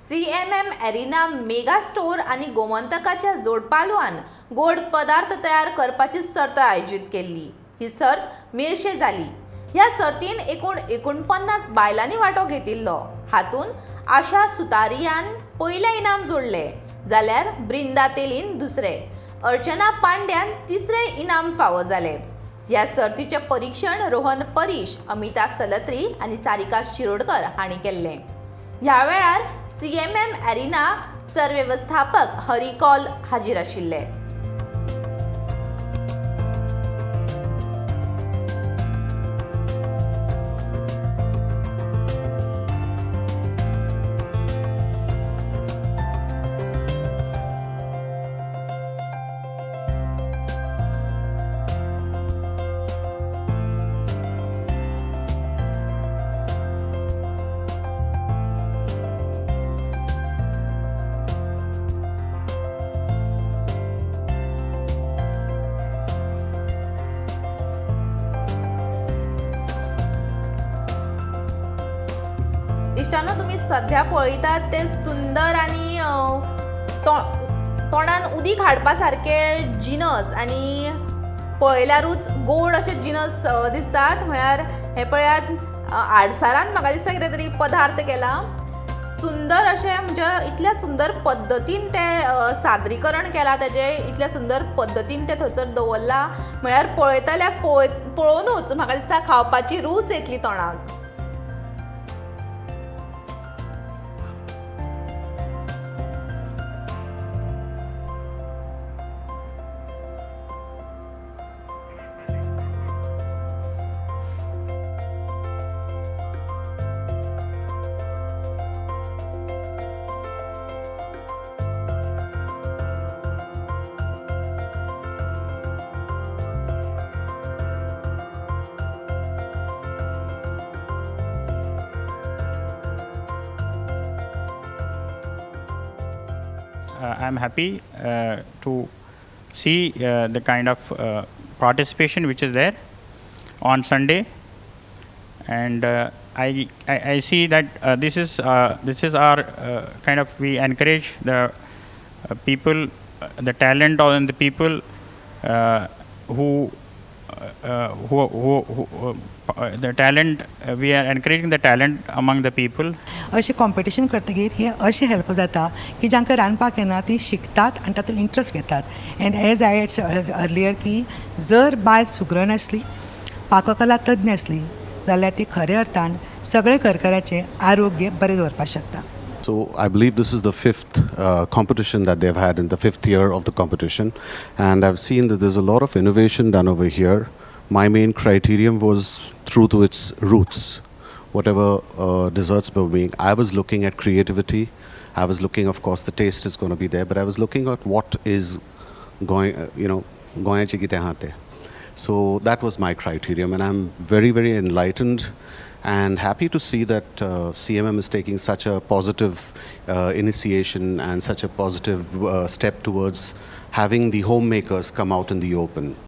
CMM arena mega store आनी गोमंतकाच्या जोडपालवान गोड पदार्थ तयार करपाची सर्त आयोजीत केल्ली. ही सर्त मेळशे जाली. ह्या सर्तीन एकूण 49 बायलांनी वांटो घेतिल्लो. हातूंत आशा सुतारियान पयलें इनाम जोडलें, जाल्यार ब्रिंदा तेलीन दुसरें, अर्चना पांड्यान तिसरें इनाम फावो जालें. ह्या सर्तीचें परिक्षण रोहन परीश, अमिता सलत्री आनी सारिका शिरोडकर हांणी केल्लें. ह्या वेळार सीएमएम एरिना सरवेवस्थापक हरी कौल हाजीर आशिल्ले. इश्टानो, तुमी सध्या पळयतात ते सुंदर आनी तोंडान उदीक हाडपा सारके जिनस आनी पळयल्यारूच गोड अशे जिनस दिसतात. म्हळ्यार हे पळयात, आडसारान म्हाका दिसता कितें तरी पदार्थ केला. सुंदर अशें, म्हणजे इतल्या सुंदर पद्दतीन तें सादरीकरण केलां तेजें, इतल्या सुंदर पद्दतीन तें थंयसर दवरलां, म्हळ्यार पळयतल्याक पळोवनूच म्हाका दिसता खावपाची रूच येतली तोंडाक. I'm happy to see the kind of participation which is there on Sunday, and I see that this is our kind of, we encourage the people, the talent on the people who the talent, we are encouraging the talent among the people. अशें competition करतकीर हें अशें help जाता की जांकां रांदपाक येना ती शिकतात आनी तातूंत इंट्रस्ट घेतात. And as I earlier की जर बायल सुगरण आसली, पाककला तज्ञ आसली जाल्यार ती खऱ्या अर्थान सगळें घरकाराचें आरोग्य बरें दवरपाक शकता. So I believe this is the fifth competition that they've had in the fifth year of the competition, and I've seen that there's a lot of innovation done over here. My main criterion was true to its roots. Whatever desserts were being, I was looking at creativity. I was looking, of course, the taste is going to be there, but I was looking at what is going, गोंयाचें कितें आहा तें. So that was my criterion, and I'm very, very enlightened and happy to see that CMM is taking such a positive initiation and such a positive step towards having the homemakers come out in the open.